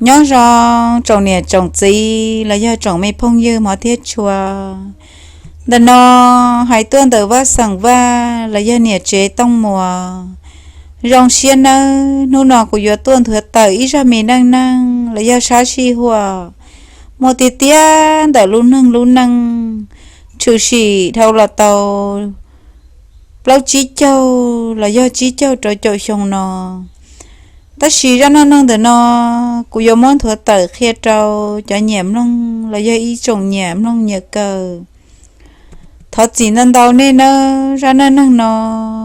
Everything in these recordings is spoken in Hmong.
Nyob zoo tsoom niam tsoom txiv los yog tsoom me phooj ywg hmov thiab tshua. Ntawm no hais tuaj ntawm Vaj Xeem Vaj los yog niam tsev Tooj Muas. Zoo siab nawb, hnub no kuv yuav tuaj nthuav tawm ib zaj me neej neeg los yog sab sij huam muaj tiag tiag ntawm lub neej lub neej, tshwm sim dhau los tau plaub tsib caug los yog tsib caug rau caum xyoo no. Tab sis zaj neej neeg ntawm no kuv yuav muab nthuav tawm qhia rau cov nyiam mloog los yog ib tsoom nyiam mloog nyiam kawm. Thov txim ntau ntau nej nawb, zaj neej neeg no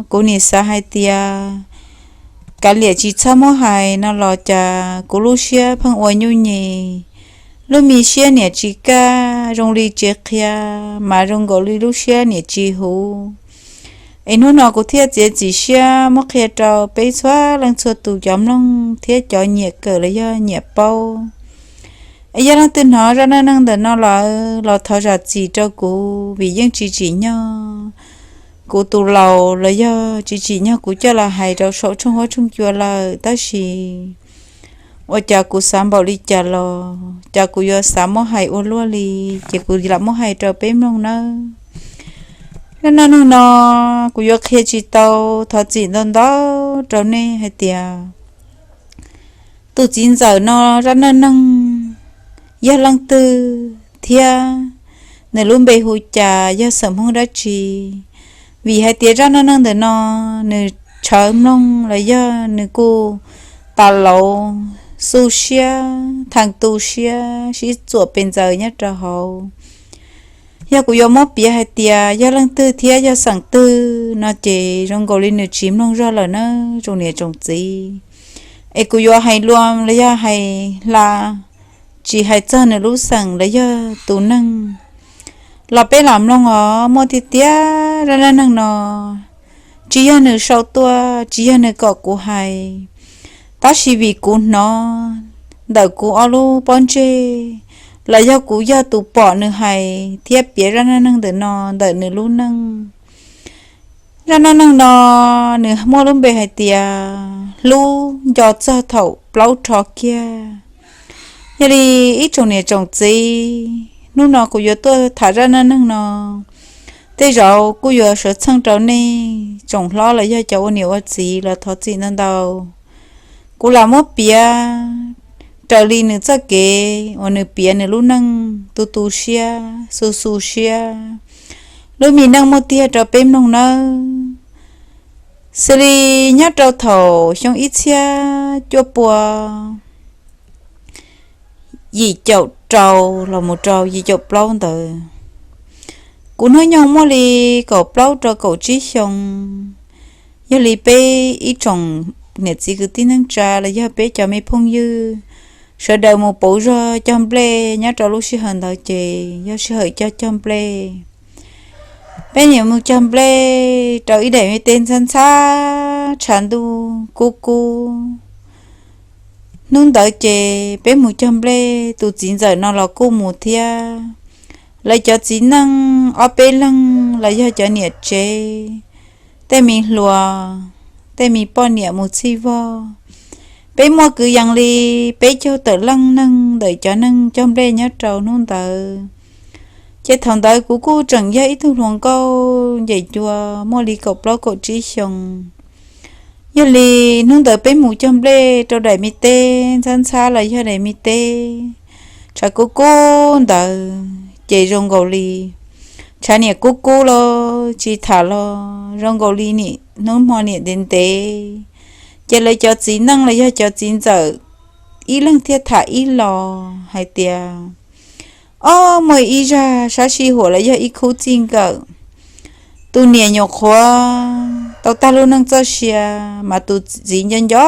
kuv nim xav hais tias kav liam tsis txhob muab hais no los cas kuv lub siab pheej ua nyuj nyem, lub me siab niam tsis kaj zoo li tsev qhia, mas zoo nkaus li lub siab niam tsis huv. Es hnub no kuv thiaj txiav txim siab muab qhia rau peb txhua leej txhua tus cov mloog thiab cov nyiam kawm los yog nyiam paub. Es yog leej twg hnov zaj neej neeg ntawm no lawm los thov zam txim rau kuv vim yeej tsis tsim nyog kuv tus laus los yog tsis tsim nyog kuv coj los hais rau saum tshooj huab tshooj cua lawm, tab sis ua cas kuv xav npaum li cas los cas kuv yuav xav muab hais ua luaj li, ces kuv lam muab hais rau peb mloog nawb. Zaj neej neeg no kuv yuav qhia tsis tau, thov txim ntau ntau rau nej hais tias tus txiv ntxawm no zaj neej neeg yog leej twg thiab nws lub npe hu cas, yog xeem Hmoob dab tsi. Vim hais tias zaj neej neeg ntawm no nws tshawv mloog los yog nws kuj tas laus, xu siab, theem tu siab sib txuam pes ntxaws nyob rau hauv. Yog kuv yuav muab piav hais tias yog leej twg thiab yog xeem twg no ces zoo nkaus li nws tsis mloog zog lawm nawb tsoom niam tsoom txiv. Es kuv yuav hais lua los yog hais hla, tsis hais txog nws lub xeem los yog tus neeg los peb lam mloog os. Muaj tiag tiag zaj neej neeg no tsis yog nws sau tuaj, tsis yog nws kom kuv hais, tab sis vim kuv hnov ntawm kuv ob lub pob ntseg los yog kuv yog tus pom nws hais thiab piav zaj neej neeg ntawm no ntawm nws lub neej. Zaj neej neeg no nws muaj lub npe hais tias hlub nco txog thaum plaub rho kiag. Yog li ib tsoom niam tsoom txiv, hnub no kuv yuav tuaj tham zaj neej neeg no, tej zaum kuj yuav sawv txheej rau nej tsoom hlob los yog cov ua niam ua txiv los thov txim ntau ntau. Kuv lam muab piav raws li nws txoj kev uas nws piav nws lub neej tu tu siab xu xu siab, lub me neej muaj tiag rau peb mloog nawb. Xws li nyob rau thaum xyoo ib txhiab cuaj pua yim caum rau los mus rau yim caum plaub ntawd, kuv hnub nyoog muaj li kaum plaub rau kaum tsib xyoo. Yog li peb ib tsoom niam txiv kwv tij neej tsa los yog peb cov me phooj ywg sawv daws mus pauv zog cog nplej nyob rau lub sij hawm ntawd ces yog sij hawm cog cog nplej. Peb niam mus cog nplej rau ib daim me teb ntxhab ntxhab tshav ntuj kub kub. Hnub ntawd ces peb mus cog nplej, tus txiv ntxawm no los kuj mus thiab. Lawv cov txiv neej ob peb leeg los yog cov niam tsev, tej me hluas, tej me poj niam mus txhij vog. Peb muaj kwv yees li peb caug tawm leej neeg ntawm cov neeg cog nplej nyob rau hnub ntawd. Ces thaum ntawd kuv kuj tseem yog ib tug hluas nkauj ncees cua muaj li kaum plaub kaum tsib xyoo. Yog li hnub ntawd peb mus cog nplej rau daim me teb ntxhab ntxhab los yog daim me teb tshav kub kub ntawd ces zoo nkaus li tshav niam kub kub los tsis tham los zoo nkaus li nim hnub hmo niam ntev ntev. Ces lawv cov txiv neej los yog cov txiv ntxawm ib leeg thiaj tham ib los hais tias, ob, muaj ib zaj sab sij huam los yog ib khub txij nkawm. Tus niam nyuam qhuav tau tag lub neej txoj sia, mas tus txiv nco nco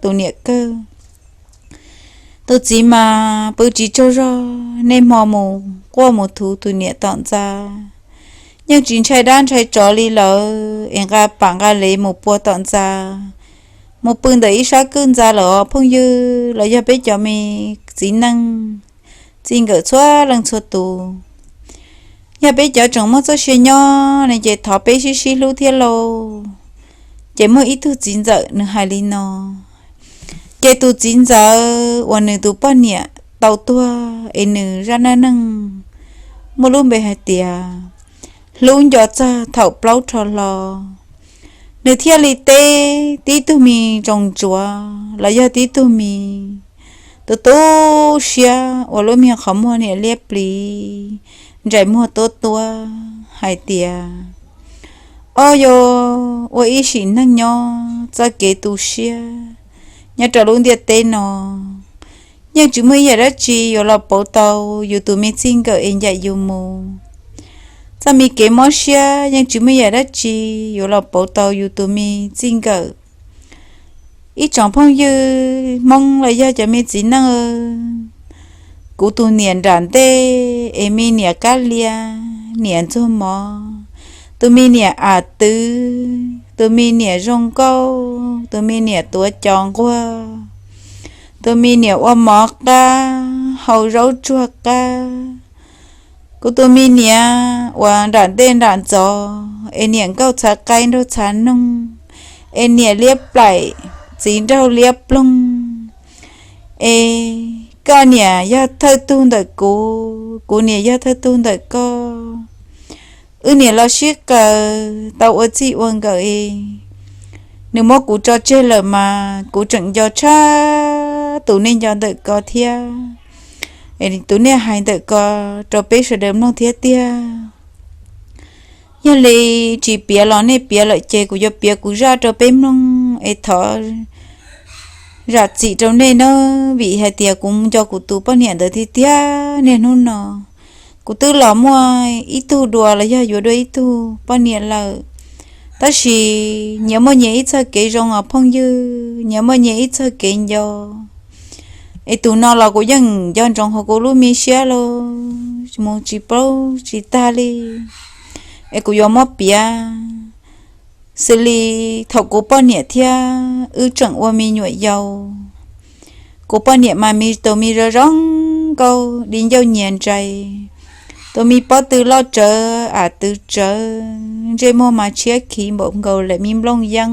tus niam kawg. Tus txiv mas pw tsis tsaug zog, niaj hmo mus quaj mus thuv tus niam tom ntxa. Yeej tsis ntshai dab ntshai tsov li lawm es nqa pam nqa lev mus pua tom ntxa, mus pw ntawm ib sab kwj ntxa lawm os phooj ywg los yog peb cov me txiv neej txij nkawm txhua leej txhua tus. Yog peb cov tseem muaj txoj sia nyob ne ces thov peb sib sib hlub thiab lauj. Ces muaj ib tug txiv ntxawm nws hais li no, Ces tus txiv ntxawm uas nws tus poj niam tau tuag es nws zaj neej neeg muaj lub npe hais tias hlub nco txog thaum plaub rho hlo, nws thiaj li teb tib tug me ntsoos ntsuav los yog tib tug me tu tu siab uas lub me qhov muag niam liab pliv, ntsais muag tuab tuab hais tias, ob, yuav ua ib sim neej nyob txoj kev tu siab nyob rau lub ntiaj teb no, yeej tsis muaj ib yam dab tsi yuav los pauv tau yus tus me txij nkawm es ncaim yus mus. Txoj me kev mob siab yeej tsis muaj ib yam dab tsi yuav los pauv tau yus tus me txij nkawm. Ib tsoom phooj ywg Hmoob los yog cov me txiv neej, kuv tus niam nram ntej es me niam kab lias, niam ntxuag mov, tus me niam am twv, tus me niam zoo nkauj, tus me niam tuav cos nquag, tus me niam ua mov qab, hau zaub tsuag qab. Kuv tus me niam uas nram ntej nram ntxov es niam nkauj txhav qaib nraug txhav noog, es niam liab plaim txiv nraug liab ploog, es koj niam yog thawj tug ntawm kuv, kuv niam yog thawj tug ntawm koj. Wb niam los sib qaws tau ua txij ua nkawm es nws muab kuv tso tseg lawm mas kuv tseem nco tshaj tus nej nco ntawm ko thiab, tus nej hais ntawm ko rau peb sawv daws mloog thiab tiag. Yog li tsis piav los nej piav lawm ces kuv yuav piav kuv zaj rau peb mloog es thov zam txim rau nej nawb, vim hais tias kuv nco kuv tus poj niam ntawd tiag tiag. Niaj hnub no kuv twb los muaj ib tug dua los yog yuav dua ib tug poj niam lawm, tab sis nyias muaj nyias ib txoj kev zoo os phooj ywg, nyias muaj nyias ib txoj kev nco. Es tus no los kuv yeej nco ntsoov hauv kuv lub me siab los mus tsis paub tsis tag li, es kuv yuav muab piav xws li thaum kuv poj niam thiab wb tseem ua me nyuam yaus. Kuv poj niam mas me tus me zoo zoo nkauj di ncauj nyias ntsais, tus me pob tw loj tsawv am tw tsawv, ntsej muag mas tshiab khiv npaum nkaus lawm me nplooj yeeb.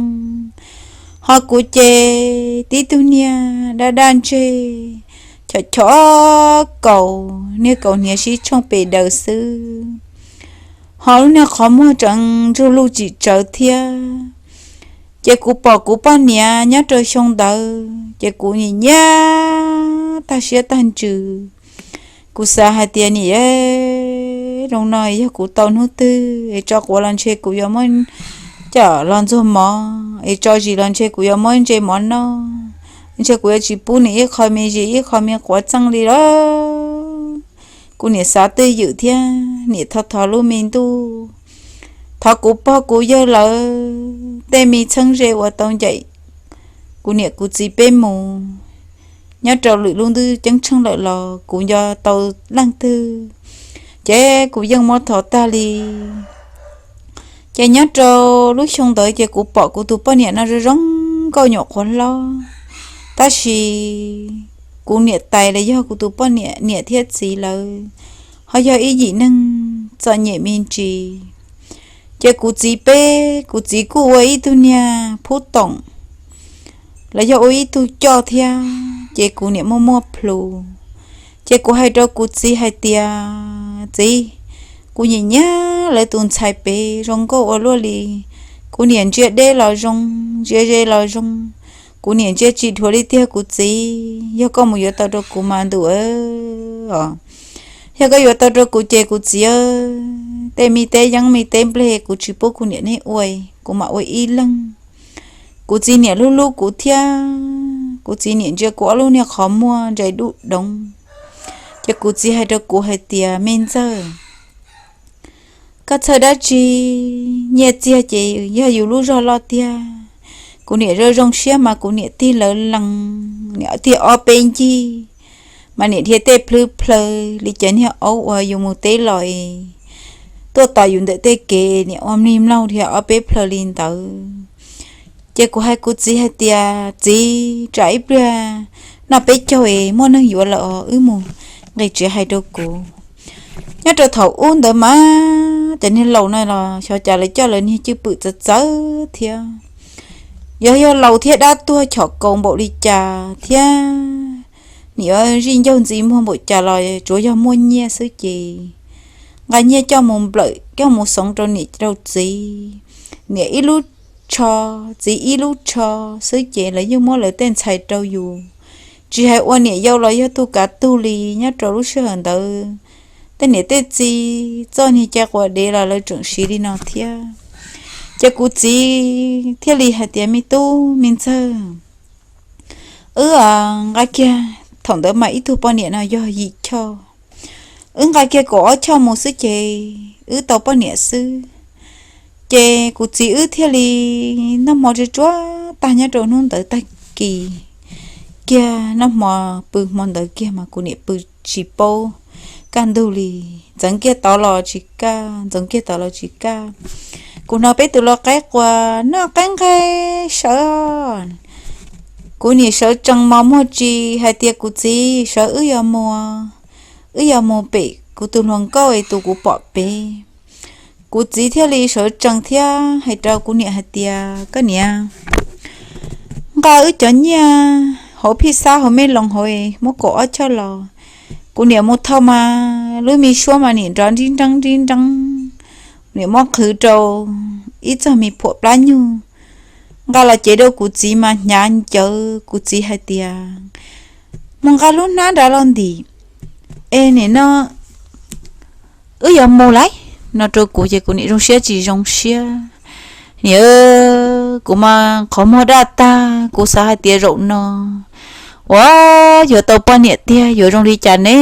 Ho kuv ces tib tug niag daj daj ntseg, chom chom kaus, niag kaus hniav sib tshooj pes daws xwb, ho lub niag qhov muag tseem ntsug luj tsis tsawv thiab. Ces kuv pom kuv poj niam nyob rau xyoo ntawd ces kuv nim nyiam tag siab tag ntsws. Kuv xav hais tias nim zoo no yog kuv tau hnub twg es tso quav los ntshe kuv yuav muab coj los ntxuag mov, es tso zis los ntshe kuv yuav muab ntse mov noj, ntshe kuv yuav tsis pub nws ib qho me zis ib qho me quav txeej li lawm. Kuv nim xav twj ywm thiab nim thov thov lub me ntuj, thov kuv pog kuv yawg lawv tej me txheeb ze uas tau ncaim kuv niam kuv txiv peb mus nyob rau lwm lub ntuj ceeb tsheej lawm los kuv nco tau leej twg, ces kuv yeej muab thov tag li. Ces nyob rau lub xyoo ntawd ces kuv pom kuv tus poj niam no zoo zoo nkauj nyuam qhuav hlob, tab sis kuv niam tais los yog kuv tus poj niam niam thiab txiv lawv ho yog ib yim neeg txom nyem me ntsis. Ces kuv txiv peb, kuv txiv kuj ua ib tug niag phub toom los yog ua ib tug coj thiab, ces kuv niam muaj muaj plhus. Ces kuv hais rau kuv txiv hais tias, txiv, kuv nyiam nyiam lawv tus ntxhais pem zoo nkauj ua luaj li. Kuv niam ntsia deb los zoo, ntsia ze los zoo. Kuv niam ntsia tsis dhuav li tiag kuv txiv, yog koj mus yuav tau rau kuv mas ntuj os. Yog koj yuav tau rau kuv ces kuv txiv, tej me teb yeeb me teb nplej kuv tsis pub kuv niam neb ua, kuv mam ua ib leeg. Kuv txiv niam hlub hlub kuv thiab, kuv txiv niam ntsia kuv ob lub niag qhov muag ntsais dub doov. Ces kuv txiv hais rau kuv hais tias, me ntxawg, koj txhawj dab tsi, nyiaj txiag ces yog yus lub zog loj tiag. Kuv niam zoo zoo siab mas kuv niam tig lawv lees, niam tig ob peb ncig, mas niam dhia tej plhwb plhaw li cov niag aub uas yus mus teb los es tuaj tos yus ntawm tej kev, niam ua mlig mlaug dhia ob peb plhaw li ntawd. Ces kuv hais kuv txiv hais tias, txiv, tsam ib pliag noj peb caug es muaj neeg yuav lawm os, wb mus nqis tsev hais rau kuv. Nyob rau thaum ub ntawd mas cov niag laus no los xyov cas lawv coj lawv niag cwj pwm txawv txawv thiab. Yog yog laus thiab dab tuag chom kaus npaum li cas thiab, nim yuav zij ncaug ntxiv muag npaum cas los tsuav yog muaj nyiaj xwb ces nqa nyiaj coj mus nplawm coj mus xoov rau niam rau txiv. Niam ib lub tsho, txiv ib lub tsho xwb ces lawv yeej muab lawv tej ntxhais rau yus. Tsis hais ua niam yau los yog tug kav tug li nyob rau lub sij hawm ntawd, tej niam tej txiv txoj niag cai quas dev los lawv tseem siv li no thiab. Ces kuv txiv thiaj li hais tias, me tub me ntxawg, wb nqa kiag, thaum ntawd mas ib tug poj niam no yog yim choj, wb nqa kiag kaum ob choj mus xwb ces wb tau poj niam xwb. Ces kuv txiv wb thiaj li noj hmo tsuag tsuag tag nyob rau hnub ntawd tag kis kiag, noj hmo pw hmo ntawd kiag mas kuv niam pw tsis paub kaj ntug li, ntxeev kiag tod los tsis kaj, ntxeev kiag tod los tsis kaj. Kuv hnov peb tus lau qaib quas, noj qaib nqaij sawv. Kuv niam sawv tsees mos muag tsis hais tias, kuv txiv, sawv wb yuav mus, wb yuav mus pem kuv tus hluas nkauj es tus kuv pom pem. Kuv txiv thiaj li sawv tsees thiab hais rau kuv niam hais tias, koj niam, nqa wb cov nyiaj hauv phij xab hauv me loos hauv muab kaum ob choj los. Kuv niam mus thau mas lub me suab mas nim nrov nrib nreeb nrib nreeb, niam muab qhwv rau ib txog me phuam plab nyuj. Nqa los cev rau kuv txiv mas hnyav ncawv. Kuv txiv hais tias, mus nqa lub hnab nrad los ntim es nim no wb yuav mus lawm no rau kuv ces kuv niam zoo siab tsis zoo siab. Niam, kuv mas qhov muag daj tag, kuv xav hais tias zaum no ua yuav tau poj niam tiag yuav zoo li cas ne,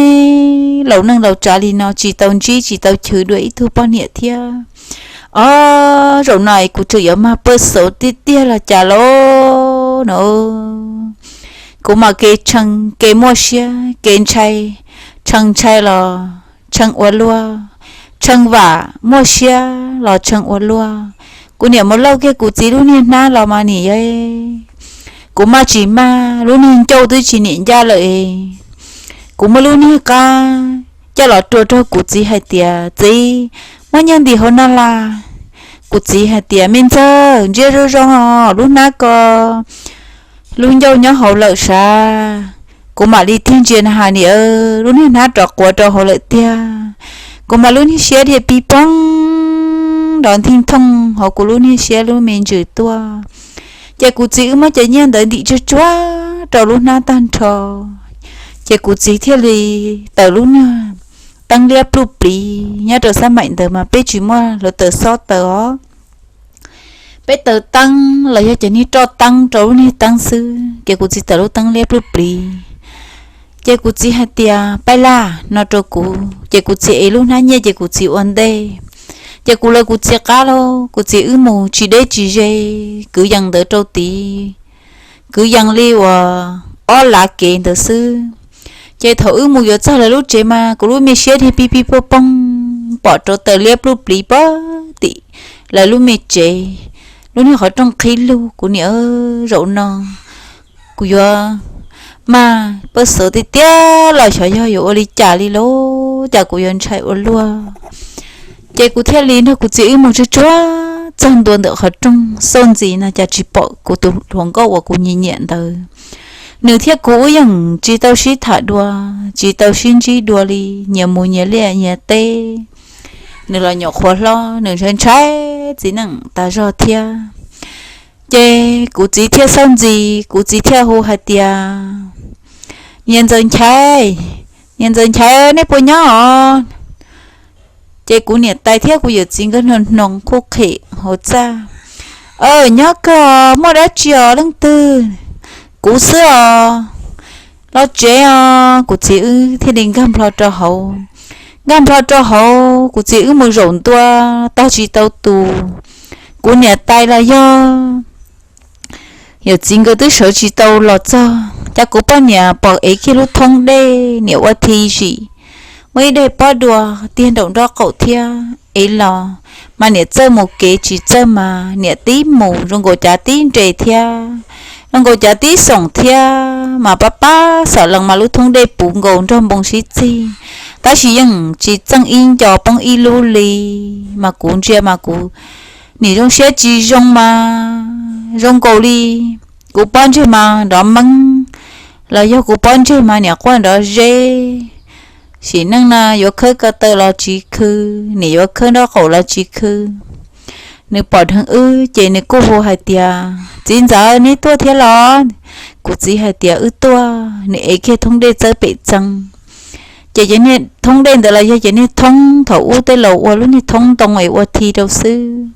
laus neej laus tsav li no tsis tau ntsib tsis tau chwv dua ib tug poj niam thiab. Ob, zaum no kuv tseem yuav mag pawj xauv tiag tiag los cas lauj no. Kuv mas kev tshee kev muaj siab kev ntshai, tshee ntshai los tshee ua luaj, tshee vam muaj siab los tshee ua luaj. Kuv niam mus lauj kiag kuv txiv lub niag hnab los mas nim yog, kuv maj tsis maj lub niag ncauj twb tsis niam ncaj lawm. Kuv muab lub niag qab coj los rua rau kuv txiv hais tias, txiv, muab nyiaj ntim hauv no las. Kuv txiv hais tias, me ntxawg, ntsia zoo zoo os, lub hnab ko lub ncauj nyob hauv lawm sav. Kuv mam li tig ntsia na has niam, lub niag hnab rov quav rau hauv lawm tiag. Kuv mas lub niag siab dhia pij poog nrov nthij thooj hauv kuv lub niag siab lub me ntsws tuaj. Ces kuv txiv wb muab cov nyiaj ntawd ntim tsuag tsuag rau lub hnab tag nrho. Ces kuv txiv thiaj li taws lub niag teeb liab pluj pliv. Nyob rau xab maim ntawd mas peb tsis muaj hluav taws xob taws os. Peb taws teeb los yog cov niag roj teeb rau lub niag teeb xwb, ces kuv txiv taws lub teeb liab pluj pliv. Ces kuv txiv hais tias, pab laj no rau kuv, ces kuv txiv ev lub hnab nyiaj ces kuv txiv ua ntej. Ces kuv lawv kuv txiv qab lauj, kuv txiv wb mus tsis deb tsis ze, kwv yees ntawd rau tid, kwv yees li uas ob lav kev ntawd xwb. Ces thaum wb mus yuav txog lawv lub tsev mas kuv lub me siab dhia pij pij poog poog, pom rau taws liab pluj pliv pog tim lawv lub me tsev, lub niag qhov rooj qhib lug. Kuv niam, zaum no kuv yuav maj pawj xauv tiag tiag los xyov yog yuav ua li cas li lauj, cas kuv yuav ntshai ua luaj. Ces kuv thiaj li nrog kuv txiv wb mus tsuag tsuag txog ntua ntawm qhov rooj xauj ntxiv no cas tsis pom kuv tus hluas nkauj uas kuv nyiam nyiam ntawd. Nws thiab kuv wb yeej tsis tau sib tham dua, tsis tau sib ntsib dua li, nyias mus nyias liaj nyias teb. Nws los nyuam qhuav hlob, nws ntshai ntshai txiv neej tas zog thiab. Ces kuv txiv thiaj xauj ntxiv, kuv txiv thiaj hu hais tias, niam ntxawm Nchaiv, niam ntxawm Nchaiv, nej puas nyob os? Ces kuv niam tais thiab kuv yawm txiv nkawd hnoos hnoos khuj qhem hauv txaj. Aw, nyob kawg os, muaj dab tsi os leej twg? Kuv xwb os, los tsev os. Kuv txiv wb thiaj li nkag nplho rau hauv. Nkag nplho rau hauv, kuv txiv wb mus zaum ntua, tog tsis tau tus. Kuv niam tais los yog yawm txiv nkawd twb sawv tsis tau los txog, cas kuv poj niam pom ev kiag lub thoob dej, niam ua thi zim, muaj ib daim pob dua tiag nraum nraub qaum thiab ev los, mas niam txawj mus kev tsis txawj mas niam tib mus zoo nkaus cav tib nres thiab, zoo nkaus cav tib xoom thiab, mas pab pab xom lees mas lub thoob dej puv nkaus nrog npoo sib txig, tab sis yeej tsis txeej ib nco poob ib lub li. Mas kuv ntsia mas kuv nim zoo siab tsis zoo mas zoo nkaus li kuv pob ntseg mas nrov meeb, los yog kuv pob ntseg mas niam quaj nrov zeb. Sim neej no yuav khawb ko taw los tsis khw, niam yuav khawb nraub qaum los tsis khw. Nws pom dheev wb ces nws kuj hu hais tias, Txiv ntxawm, neb tuaj thiab los? Kuv txiv hais tias, Wb tuaj. Nws ev kiag thoob dej txawb pem txee. Ces cov niag thoob dej ntawd los yog cov niag thoob thaum ub tej laus ua lub niag thoob ntoo es ua thi rau xwb.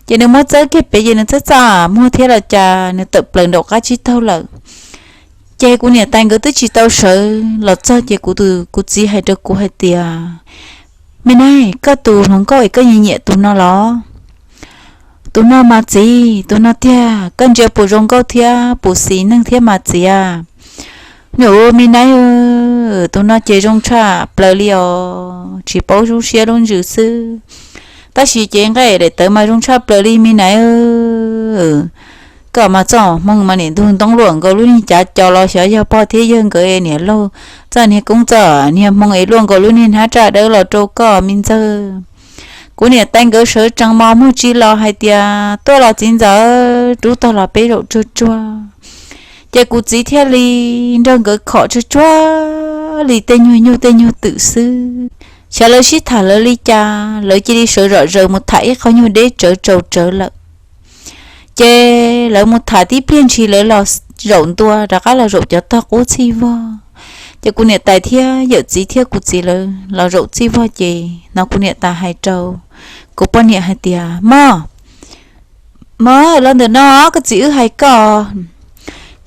Ces nws muab txawb kiag pem ces nws txawb txaj muag thiab los cas nws tawm plaws nraum qab tsib taug lawm. Ces kuv niam tais nkawd twb tsis tau sawv los txog ces kuv, kuv txiv hais rau kuv hais tias, Me nab, koj tus hluas nkauj es koj nyiam nyiam tus no los? Tus no mas txiv, tus no tiag, koj ntsia puas zoo nkauj thiab puas xis neej thiab mas txiv a? Nyuj, me nab, tus no ces zoo tshaj plaws li os, tsis paub lub siab lub ntsws xwb, tab sis ces nqaij daim tawv mas zoo tshaj plaws li me nab. Koj mas txoj hmoo mas niam ntug ntoo luaj nkaus lub niag cav co los xyov yog pog thiab yawg nkawd niam laug txoj niag koob txoj niag hmoo es luaj nkaus lub niag hnab tsaj dawb los rau koj me ntxawg. Kuv niam tais nkawd sawv tsees mos muag tsis los hais tias, Tuaj los txiv ntxawm, rub tog los peb zaum tsuag tsuag. Ces kuv txiv thiaj li nrog nkawd khom tsuag tsuag li tej nyuag nyuj tej nyuag twm xwb. Xyov lawv sib tham lawv li cas, lawv cia li sawv zom zaws mus tham ib qho nyuag deb tsawv tsaus tsawv lawm. Ces lawv mus tham tib pliag ntshis lawv los zaum ntua rov qab los zaum cov tog qub txhij vog. Ces kuv niam tais thiab yawm txiv thiab kuv txiv lawv los zaum txhij vog ces hnov kuv niam tais hais rau kuv poj niam hais tias, Mog, mog, los ntawm no koj txiv wb hais koj.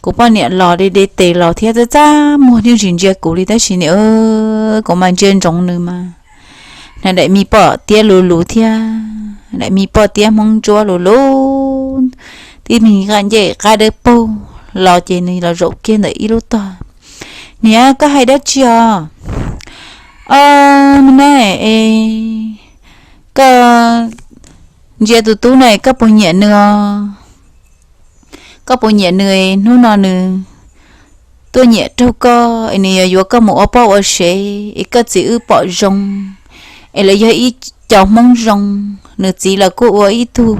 Kuv poj niam los de de tes los thiab txaj txaj muag, nws tsis ntsia kuv li tab sis niam, kuv mas ntsia ntsoov nws mas. Nws daim me poj tiab luv luv thiab daim me poj tiab hmoob ntsuab luv luv, tib me ncej qab dawb paug los ces nws los zaum kiag ntawm ib lub tog. Niam, koj hais dab tsi os? Os, me nab, koj ntsia tus tub no koj puas nyiam nws os? Koj puas nyiam nws? Hnub no nws tuaj nyiam raug koj es nws yuav yuav koj mus ua poj ua sev es koj txiv wb pom zoo es lawv yog ib co hmoob zoo. Nws txiv los kuj ua ib tug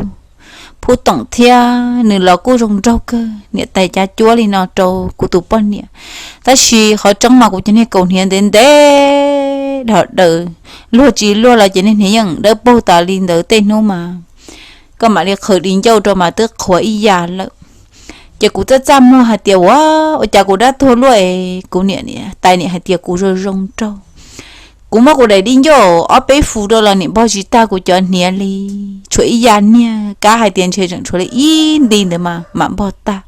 phub toom thiab nws los kuj zoo nraug kawg. Niam tais cav cuab li no rau kuv tus poj niam, tab sis qhov tseeb mas kuv cov niag kaus hniav ntev ntev dhos daws, luag tsis luag los cov niag hniav yeej dawb paug tas li ntawd tej hnub mas koj mam li qhwv di ncauj rau mas twb qhuav ib yam lawm. Ces kuv txaj txaj muag hais tias, Ua, ua cas kuv dab tuag luaj es kuv niam, tais niam hais tias kuv zoo zoo nraug. Kuv muab kuv daim di ncauj ob peb fus rau los niam npog tsis tag kuv cov hniav li, tshuav ib yam niag kab hais tias ntshe tseem tshuav li ib nti ntawd mas mam npog tag.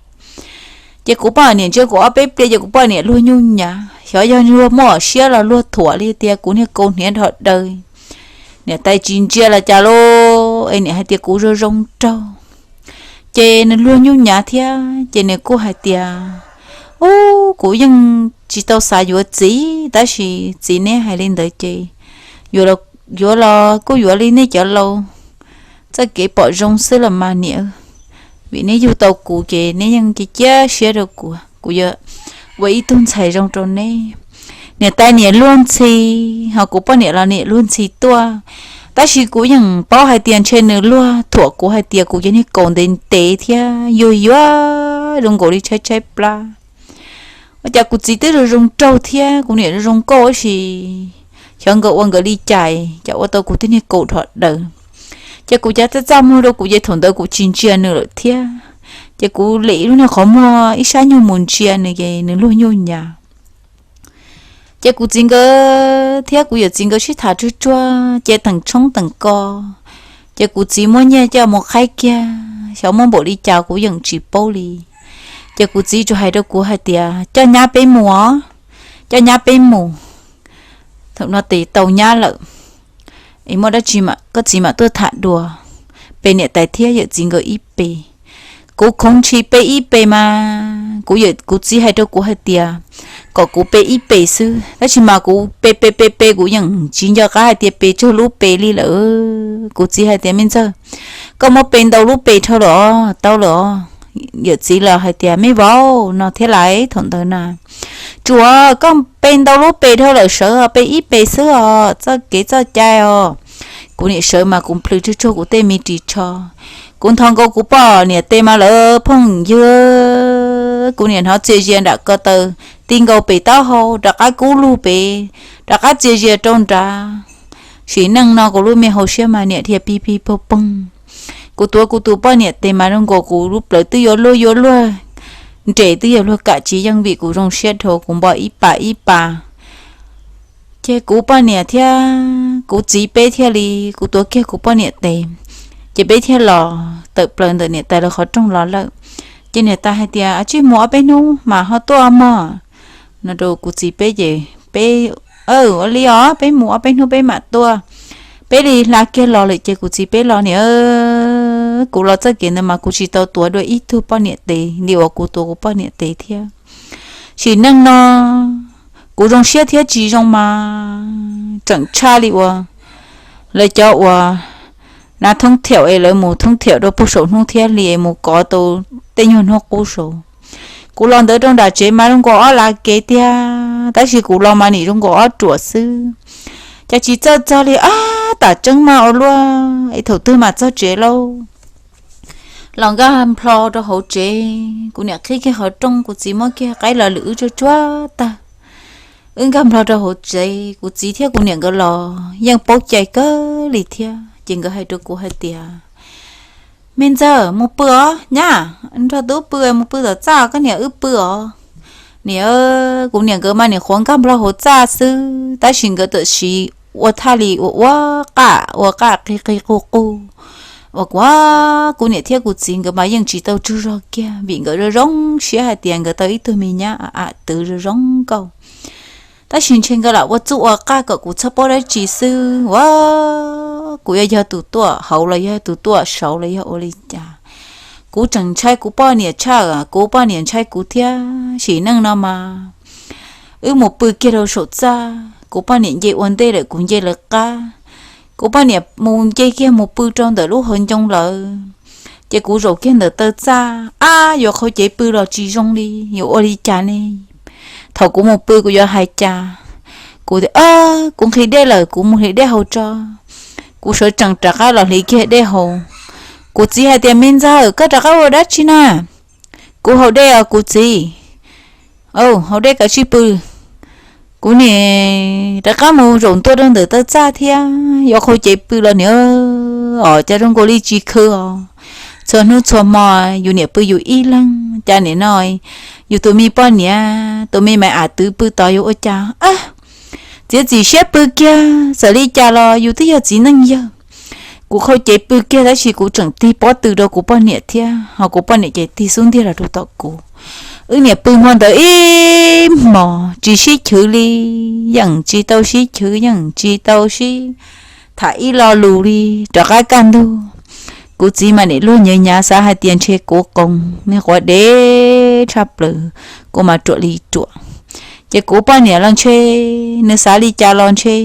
Ces kuv poj niam ntsia kuv ob peb pliag ces kuv poj niam luag nyuj nyav, xyov yog luag muaj siab los luag thuam li tias kuv niag kaus hniav dhos daws. Niam tais tsis ntsia los cas lauj, es niam hais tias kuv zoo zoo nraug. Ces nws luag nyuj nyav thiab ces nws kuj hais tias, Ub, kuv yeej tsis tau xav yuav txiv, tab sis txiv neb hais li ntawd ces yuav los kuj yuav li nej cov laus txoj kev pom zoo xwb los mas niam, vim neb yug tau kuv ces neb yeej cia cia siab rau kuv, kuv yuav ua ib tug ntxhais zoo rau neb. Niam tais niam luag ntxhi, ho kuv poj niam los niam luag ntxhi tuaj, tab sis kuv yeej paub hais tias ntshe nws luag thuam kuv hais tias kuv cov niag kaus ntev ntev thiab yuag yuag zoo nkaus li tshaib tshaib plab. Ua cas kuv txiv twb zoo zoo nraug thiab kuv niam zoo zoo nkauj tab sis xyov nkawd ua nkawd li cas, cas ua tau kuv tej niag kaus dhos daws. Ces kuv cav txaj txaj muag rau kuv ces thaum ntawd kuv tsis ntsia nws lawm thiab. Ces kuv lim lub niag qhov muag ib sab nyuag mus ntsia nws ces nws luag nyuj nyav. Ces kuv txiv nkawd thiab kuv yawm txiv nkawd sib tham tsuag tsuag ces teem tshoob teem kos, ces kuv txiv muab nyiaj coj mus qhaib kiag, xyov muab npaum li cas kuv yeej tsis paub li. Ces kuv txiv tsuas hais rau kuv hais tias, Coj nyab peb mus os, coj nyab peb mus. Thaum no tes tau nyab lawm, es muaj dab tsi koj txiv mam tuaj tham dua. Pe niam tais thiab yawm txiv nkawd ib pe. Kuv khoov ntshis pe ib pe mas kuv, kuv txiv hais rau kuv hais tias kom kuv pe ib pe xwb, tab sis mas kuv pe pe pe pe kuv yeej tsis nco qab hais tias pe tsuag lub pe li lawm. Kuv txiv hais tias, Me ntxawg, koj muab pe ntau lub pe dhau lawm os, tau lawm os. Yawm txiv los hais tias, Me vauv, no thiab lais, thaum ntawd na, Tsuas, koj pe ntau lub pe dhau lawm, sawv pe ib pe xwb os, txoj kev txoj cai os. Kuv niam sawv mas kuv plhws tsuag tsuag kuv tej me ris tsho. Kuv nthos nkaus kuv poj niam tes mas lawv phooj ywg, kuv niam hnov txias zias nram ko taw, ti nkaus pem taub hau rov qab kub lug pem, rov qab txias zias rau nrad. Sim neej no kuv lub me hauv siab mas niam dhia pig pig poog poog. Kuv tuav kuv tus poj niam tes mas zoo nkaus kuv lub plawv twb yuav luag yuav luag, nres twb yuav luag kam tsis yeej vim kuv zoo siab dhau kuv npo ib pas ib pas. Ces kuv poj niam thiab kuv txiv peb thiaj li, kuv tuav kiag kuv poj niam tes, ces peb thiaj los tawm plaws ntawm niam tais lawv qhov rooj los lawm. Ces niam tais hais tias, Tsij mus ob peb hnub mas ho tuaj mog, no rau kuv txiv peb ces peb, Ua li os, peb mus ob peb hnub peb mam tuaj. Peb li hla kiag los lawm ces kuv txiv peb los niam, kuv los txoj kev ntawd mas kuv tsis tau tuav dua ib tug poj niam tes li uas kuv tuav kuv poj niam tes thiab. Sim neej no kuv zoo siab thiab tsis zoo mas tseem tshaj li uas lawv cov uas nav thoob thiaum es lawv mus thoob thiaum rau puag saum hnub thiab hli es mus kov tau tej nyuag hnub qub saud. Kuv los ntawd rau nram tsev mas zoo nkaus ob lav kev tiag, tab sis kuv los mas nim zoo nkaus ob ruam xwb. Cas tsis txawj txog li ab, tam tseeb mas ua luaj es thaum twg mam txog tsev lauj. Los nkag nplho rau hauv tsev, kuv niam qhib kiag qhov rooj, kuv txiv muab kiag qaib los lwm wb tsuag tsuag tag. Wb nkag nplho rau hauv tsev, kuv txiv thiab kuv niam nkawd los yeej paub cai kawg li thiab, ces nkawd hais rau kuv hais tias, Me ntxawg, mus pw os nyab, nrog tub pw, mus pw tom txaj, koj niam wb pw os. Niam, kuv niam nkawd mas nim qhuav nkag nplho hauv txaj xwb, tab sis nkawd tam sim ua thaj li ua ua qaj, ua qaj qig qig qug qug, uas kuv, kuv niam thiab kuv txiv nkawd mas yeej tsis tau tsaug zog kiag vim nkawd zoo zoo siab hais tias nkawd tau ib tug me nyab a twv zoo zoo nkauj. Tab sis ntshe nkawd lam ua txuj ua qaj kom kuv txhob paub dab tsi xwb, ua kuv yuav yog tus tuaj hauv los yog tus tuaj saud los yog ua li cas. Kuv tseem ntshai kuv poj niam tshaj, kuv poj niam ntshai kuv thiab. Sim neej no mas wb mus pw kiag rau saum txaj, kuv poj niam nce ua ntej lawm kuv nce lawv qab. Kuv poj niam mus nce kiag mus pw rau ntawm lub hauv ncoo lawm, ces kuv zaum kiag ntawm taw txaj, ab, yuav qhau cev pw los tsis zoo li, yuav ua li cas ne? Thaum kuv mus pw kuv yuav hais cas? Kuv tias, Kuv nqhis dej lawm, kuv mus hliv dej haus tso. Kuv sawv tsees rov qab los hliv kiag dej haus. Kuv txiv hais tias, Me ntxawg, koj rov qab ua dab tsi na? Kuv haus dej os kuv txiv. Haus dej kav tsij pw. Kuv nim rov qab mus zaum ntua rau ntawm taw txaj thiab, yuav qhau cev pw los niam, os, cas zoo nkaus li tsis khw os. Txhua hnub txhua hmo yus niam pw yus ib leeg, cas nim no yus tus me poj niam, tus me maiv a twv pw tod yuav ua cas? Txiav txim siab pw kiag, txawm li cas los yus twb yog txiv neej yawg. Kuv qhau cev pw kiag tab sis kuv tseem tig pob tw rau kuv poj niam thiab, ho kuv poj niam ces tig xub ntiag los rau tom kuv. Wb niam pw hmo ntawd ib hmos tsis sib chwv li, yeej tsis tau sib chwv, yeej tsis tau sib tham ib lo lus li. Rov qab kaj ntug, kuv txiv mas nim luag nyav nyav xav hais tias ntshe kuv qoos, nws quav dev tshaj plaws, kuv mas ruam li ruam. Ces kuv poj niam los ntshe nws xav li cas los ntshe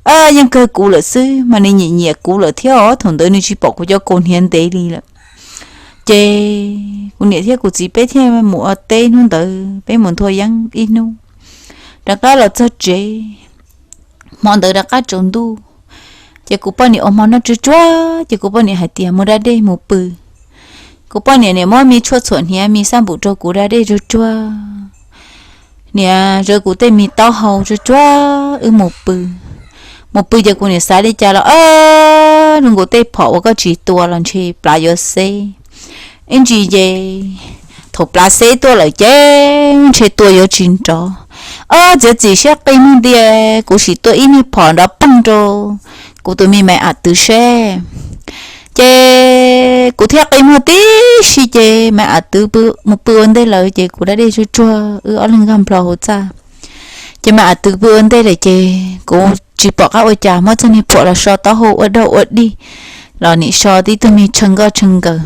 yeej kawg kuv lawm xwb, mas nws nyiam nyiam kuv lawm thiab os. Thaum ntawd nws tsis pom kuv cov kaus hniav ntev li lawm. Ces kuv niam thiab kuv txiv peb thiaj mus ua teb hnub ntawd, peb mus nthua yeeb ib hnub, rov qab los txog tsev. Hmo ntawd rov qab tsaus ntuj, ces kuv poj niam ua hmo noj tsuag tsuag, ces kuv poj niam hais tias, Mus da dej mus pw. Kuv poj niam nim muab me tshuaj txhuam hniav me xab npum rau kuv da dej tsuag tsuag, niam zawv kuv tej me taub hau tsuag tsuag, wb mus pw. Mus pw ces kuv niam xav li cas los, Zoo nkaus tej phom uas koj tsis tua los ntshe plav yuav xeb. Ib ntsis ces thaum plav xeb tuaj lawm ces ntshe tua yuav tsis nrov. Ob, txiav txim siab qi muag ntiag, kuv sim tua ib niag phom nrov poog rau kuv tus me maiv a twv seb. Ces kuv thiaj qi muag tib si ces maiv a twv mus pw ua ntej lawm ces kuv da dej tsuag tsuag, wb ob leeg nkag nplho hauv txaj. Ces maiv a twv pw ua ntej lawm ces kuv tsis pom qab ua cas, muab txoj niag phom los so taub hau ua daug ua dig, los nim so tib tug me tshaw nkoj tshaw nkaws.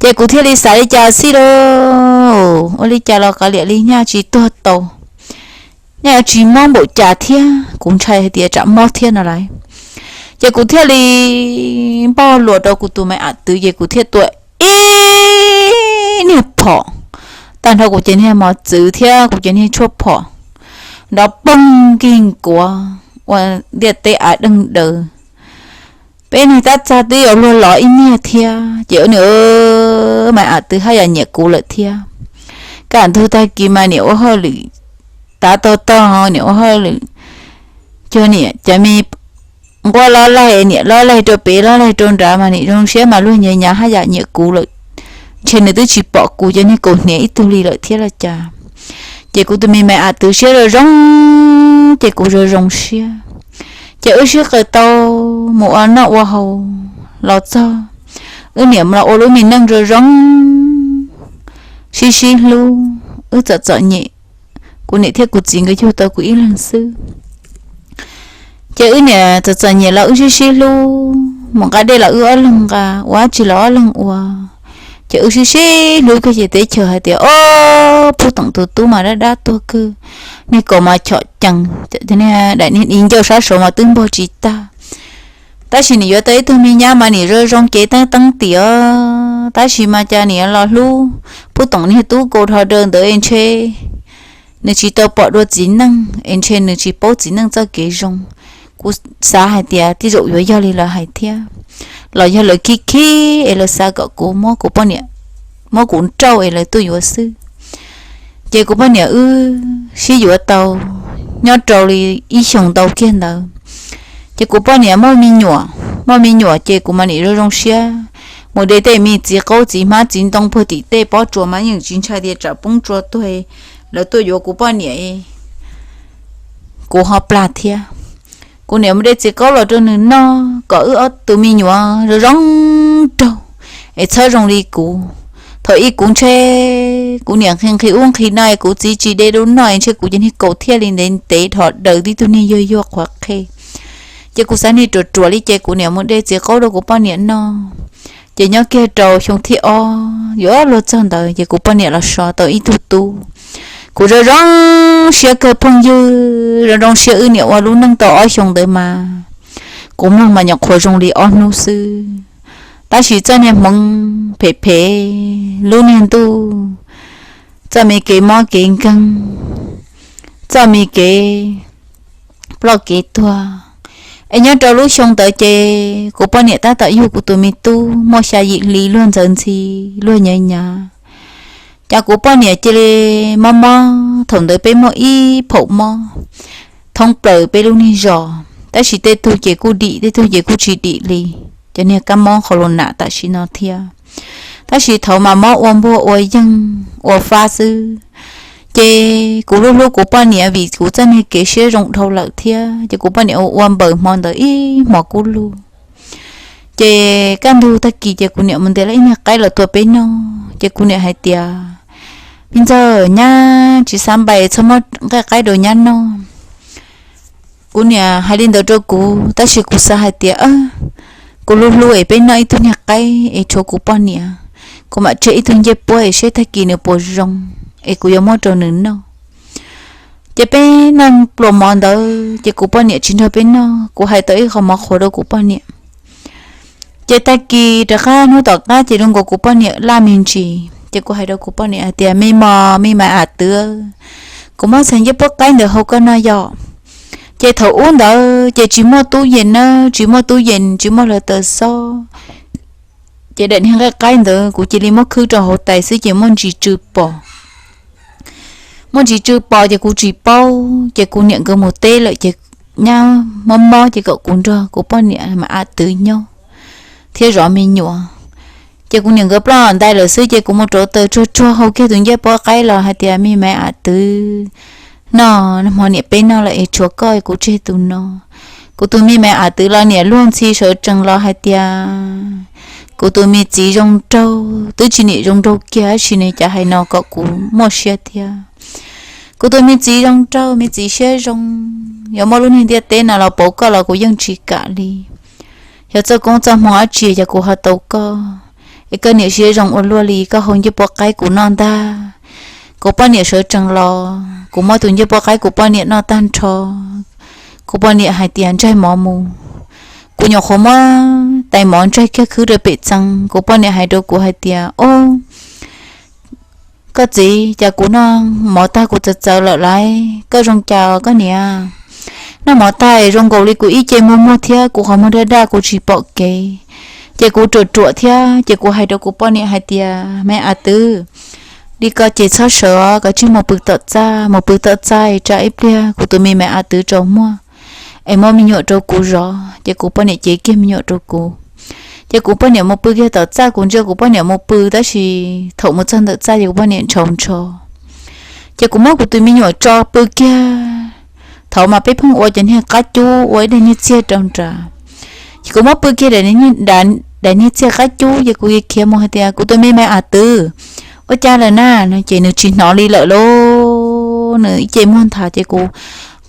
Ces kuv thiaj li xav li cas xij lauj, ua li cas los kav liam li nyaj tsis tuag tau, nyaj yuav tsis mob npaum cas thiab, kuv ntshai hais tias tsam mob thiab no lauj. Ces kuv thiaj li npaj luas rau kuv tus maiv a twv ces kuv thiaj tua ib niag phom, tag nrho kuv cov niag mos txwv thiab kuv cov niag tshuaj phom nrov poog nkig nkuav ua ntiaj teb av deeg daws. Peb neeg tab txag twb yuav luag lov ib niag thiab, ces niam Maiv Am Twv haj yam nyiam kuv lawm thiab. Kaj ntug tag kis mas niam ua hauj lwm tav tog tog, niam ua hauj lwm cuag niam cov me nquab lob laig, niam lob laig rau pem lob laig rau nrad mas niam zoo siab mas luag nyias nyav haj yam nyiam kuv lawm. Ntshe nws twb tsis pom kuv cov niag kaus hniav ib tug li lawm thiab los cas. Ces kuv tus me Maiv Am Twv siab zoo zoo, ces kuv zoo zoo siab. Ces wb sib qawm tau mus ua noj ua haus los txog, wb niam los ua lub me neej zoo zoo, sib sib hlub, wb txom txom nyem. Kuv niam thiab kuv txiv nkawd yug tau kuv ib leeg xwb. Ces wb niam txom txom nyem los wb sib sib hlub, mus nqa dej los wb ob leeg nqa, ua dab tsi los ob leeg ua. Ces wb sib sib hlub kawg ces teb chaws hais tias, o, Pub Toom tus tub mas dab dab tuag kawg, niag kaus mas chom cees, daim niag di ncauj sab saud mas twb npog tsis tag. Tab sis nim yuav tau ib tug me nyab mas nim zoo zoo cev teeb teeb tiam, tab sis mas cas nim los hlub Pub Toom niag tub kaus dhos daws ntawd es ntshe nws tsis tau pom dua txiv neej es ntshe nws tsis paub txiv neej txoj kev zoo. Kuv xav hais tias tej zaum yuav yog li lawv hais thiab, los yog lawv khib khib es lawv xav kom kuv muab kuv poj niam, muab kuv nrauj es lawv tuaj yuav xwb. Ces kuv poj niam wb sib yuav tau nyob rau li ib xyoos ntau kiag ntawd, ces kuv poj niam muaj me nyuam, muaj me nyuam ces kuv mas nim zoo zoo siab, mus de tej me txiv qaub txiv hmab txiv ntoo puag tim tej pob tsuas mas yeej tsis ntshai tias tsam poob tsua tuag, lawv tuaj yuav kuv poj niam, kuv ho plag thiab. Kuv niam mus de txiv qaub los rau nws noj kom wb ob tus me nyuam zoo zoo raug, es txhob zoo li kuv. Thaum ub kuv ntshe kuv niam nqhis nqhis ub nqhis no es kuv txiv tsis de rau noj es ntshe kuv cov niag kaus thiaj li ntev ntev dhos daws tib tug niag yuag yuag qhuav qhia. Ces kuv xav niag ruam ruam li ces kuv niam mus de txiv qaub rau kuv poj niam noj. Ces nyob kiag rau xyoo thib ob yuav luag txog ntawd ces kuv poj niam los so tau ib tug tub. Kuv zoo zoo siab kawg phooj ywg, zoo zoo siab wb niam ua lub neej tau ob xyoo ntawd mas kuv mloog mas nyuam qhuav zoo li ob hnub xwb. Tab sis txoj niag hmoov phem phem, lub niag ntuj, txoj me kev mob kev nkeeg, txoj me kev ploj kev tuag. Es nyob rau lub xyoo ntawd ces kuv poj niam tab tom yug kuv tus me tub muaj xya yim hli luag ntxawv ntxhi, luag nyav nyav. Cas kuv poj niam cia li mob mob, thaum ntawd peb muaj ib phaum mob thoob plaws peb lub niag zos, tab sis tej tug ces kuj dim, tej tug ces kuj tsis dim li, cov niag kab mob qhov lus nam tam sim no thiab. Tab sis thaum mas mob ua npuag ua yeeg ua fab xwb. Ces kuv hlub hlub kuv poj niam vim kuv txoj niag kev siab zoo dhau lawm thiab, ces kuv poj niam ua ua npaws hmo ntawd ib hmos kub lug. Ces kaj ntug tag kis ces kuv niam mus ntes lawm ib niag qaib los tua peb noj, ces kuv niam hais tias, me ntxawg, nyab tsis xav npais, txhob muab nqaij qaib rau nyab noj. Kuv niam hais li ntawd rau kuv, tab sis kuv xav hais tias, kuv hlub hlub es peb noj ib tug niag qaib es tshuav kuv poj niam, kuv mam tseg ib tug ncej puab es seb tag kis nws puas zoo, es kuv yuav muab rau nws noj. Ces peb noj pluas mov ntawd ces kuv poj niam tsis nrog peb noj, kuv hais tau ib qho mov qhuav rau kuv poj niam. Ces tag kis rov qab hnub tom qab ces zoo nkaus kuv poj niam laj me ntsis, ces kuv hais rau kuv poj niam hais tias, me mos, me maiv Am Twv, kuv muab txhais ncej puab qaib ntawd hau koj noj yom. Ces thaum ub ntawd ces tsis muaj tub yees na, tsis muaj tub yees, tsis muaj hluav taws xob. Ces daim niag nqaij qaib ntawd kuv cia li muab khwb rau hauv tais xwb ces muaj ntsis tsw pos. Muaj ntsis tsw pos ces kuv tsis paub, ces kuv niam nkawd mus teb lawm ces nyab mob mob ces kom kuv nrog kuv poj niam maiv Am Twv nyob thiab zov me nyuam. Ces kuv niam nkawd ploj ntais lawm xwb ces kuv mus rauv taws tsuag tsuag hau kiag tus ncej puab qaib los hais tias, me maiv Am Twv, noj, hmo niam peb noj lawm es tshuav koj, kuv tseg tus no. Kuv tus me maiv Am Twv los niam luag ntxhi sawv tsees los hais tias, kuv tus me txiv zoo nraug, twb tsis niam zoo nraug kiag tab sis nws cas hais no kom kuv muaj siab thiab. Kuv tus me txiv zoo nraug, me txiv siab zoo, yuav muab lub niag ntiaj teb no los pauv koj los kuv yeej tsis kam li. Yog txoj koob txoj hmoo dab tsi yog kuv ho tau koj, es koj niam siab zoo ua luaj li, koj hau ncej puab qaib kuv noj ntag. Kuv poj niam sawv tsees los, kuv muab tus ncej puab qaib kuv poj niam noj tag nrho. Kuv poj niam hais tias, ntsaig mov mus. Kuv nyuam qhuav muab tais mov ntsaig kiag khwb rau pem txee, kuv poj niam hais rau kuv hais tias, o, koj txiv, cas kuv noj mov tag kuv txawv txawv lawm lauj, koj zoo cas koj niam? Noj mov tag zoo nkaus li kuv ib ce muag muag thiab kuv qhov muag daj daj kuv tsis pom kev. Ces kuv ruam ruam thiab ces kuv hais rau kuv poj niam hais tias, Me a twv, li ko ces txhob sawv, koj tsij mus pw tom txaj, mus pw tom txaj tsa ib pliag kuv tus me me a twv tsaus muag es muab me nyuam rau kuv zov. Ces kuv poj niam cev kiag me nyuam rau kuv. Ces kuv poj niam mus pw kiag tom txaj, kuv ntsia kuv poj niam mus pw tab sis thaum mus txog ntawm txaj ces kuv poj niam ntshaus ntsho. Ces kuv muab kuv tus me nyuam tso pw kiag. Thaum mas peb pheej ua cov niag qab cub ua ib daim niag txiag rau nrad. Ces kuv muab pw kiag daim niag txiag qab cub ces kuv khiav mus hais tias, Kuv tus me me a twv, ua cas lawm na? No ces nws tsis hnov li lawm lauj. Nws ib ce muag nthav ces kuv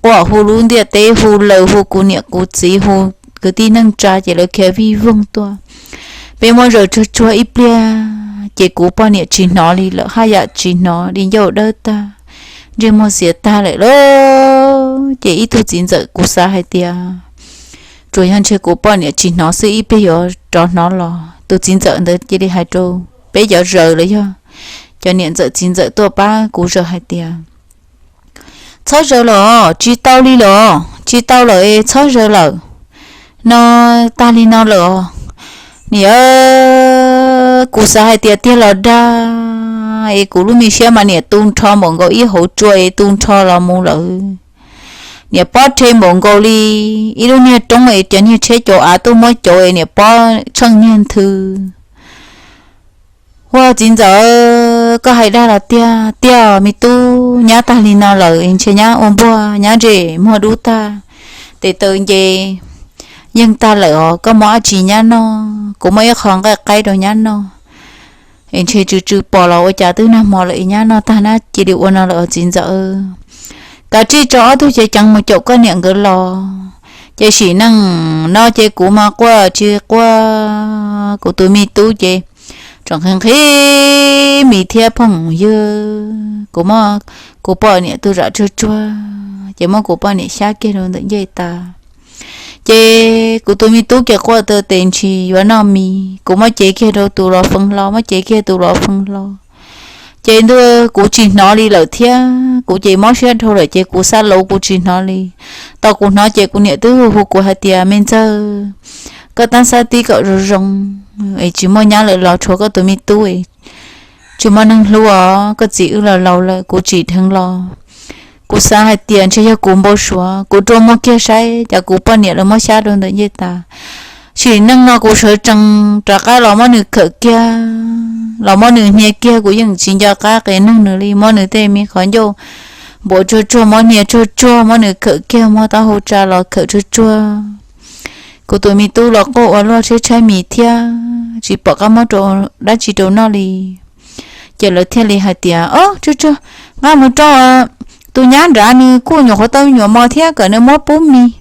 quaj hu lub ntiaj teb, hu lawv, hu kuv niam kuv txiv, hu kwv tij neej tsa ces lawv khiav vij voog tuaj. Peb muab zaws tsuag tsuag ib pliag ces kuv poj niam tsis hnov li lawm, haj yam tsis hnov li, ncauj dawb tag, ntsej muag xiav tag lawm lauj. Ces ib tug txiv ntxawm kuv xav hais tias tsuas yog ntshe kuv poj niam tsis hnov xwb, ib pliag yuav rov hnov los. Tus txiv ntxawm ntawd cia li hais rau peb cov zaws los yog cov niam ntxawm txiv ntxawm tuaj pab kuv zaws hais tias, Txhob zaws lawm os, tsis tau li lawm, tsis tau lawm es txhob zaws lawm. No, tag li no lawm os. Niam, kuv xav hais tias tiag los dag es kuv lub me siab mas niam tu nrho npaum nkaus ib hauv tsua es tu nrho los mus lawm. Niam pob rhe npaum nkaus li ib lub niag roob es cov niag tsheb cauv av tuaj muab cauv es niam pob tsheej niag nthwv. Ua txiv ntxawm, koj hais dag los tiag tiag, me tub, nyab tag li no lawm ntshe nyab ua npuaj nyab ntsej muag dub tag, tes taw nce yeej tag lawm os. Koj muab dab tsi nyab noj? Kuv muab ib qho nqaij qaib rau nyab noj es ntshe tsw tsw pos los ua cas twb nag hmo lawm es nyab noj tag nab cia li ua no lawm os txiv ntxawm. Kav tsij tso ob tug cev ceev mus caum koj niam nkawd los. Ces sim neej no ces kuv mas quaj tsis quaj, kuv tus me tub ces tseem nqhis nqhis mis thiab phooj ywg. Kuv muab kuv poj niam tus zam tsuag tsuag ces muab kuv poj niam xyab kiag rau ntawm ncej tas. Ces kuv tus me tub ces quaj tau tes ntshis yuav noj mis, kuv muab cev kiag rau tus los fee hlo, muab cev kiag tus los fee hlo. Ces ntuj, kuv tsis hnov li lawm thiab kuv ces mob siab dhau lawm ces kuv xav lauv kuv tsis hnov li. Tau kuv hnov ces kuv niam twb hu hu kuv hais tias, Me ntxawg, koj tab xab tib kom zoo zoo es tsis muaj nyab lawm los tshuav koj tus me tub, tsis muaj neeg hlub os, koj txiv wb los laus lawm kuv tsis dheev los. Kuv xav hais tias ntshe yog kuv npau suav, kuv rua muag kiag saib cas kuv poj niam lawv muab xyab rau ntawm ncej tas. Sim neej no kuv sawv tsees rov qab los muab nws khawm kiag, los muab nws hnia kiag, kuv yeej tsis nco qab qias neeg nws li, muab nws tej me qhov ncauj npuav tsuag tsuag, muab hnia tsuag tsuag, muab nws khawm kiag, muab taub hau tsa los khawm tsuag tsuag. Kuv tus me tub los quaj ua luaj tshaib tshaib mis thiab tsis pom qab muab dab tsi rau noj li. Ces lawv thiaj li hais tias, Ob, tsuag tsuag, nqa mus rau tus nyab nrad, nws kuj nyuam qhuav tau me nyuam mos thiab, kom nws muab pub mis.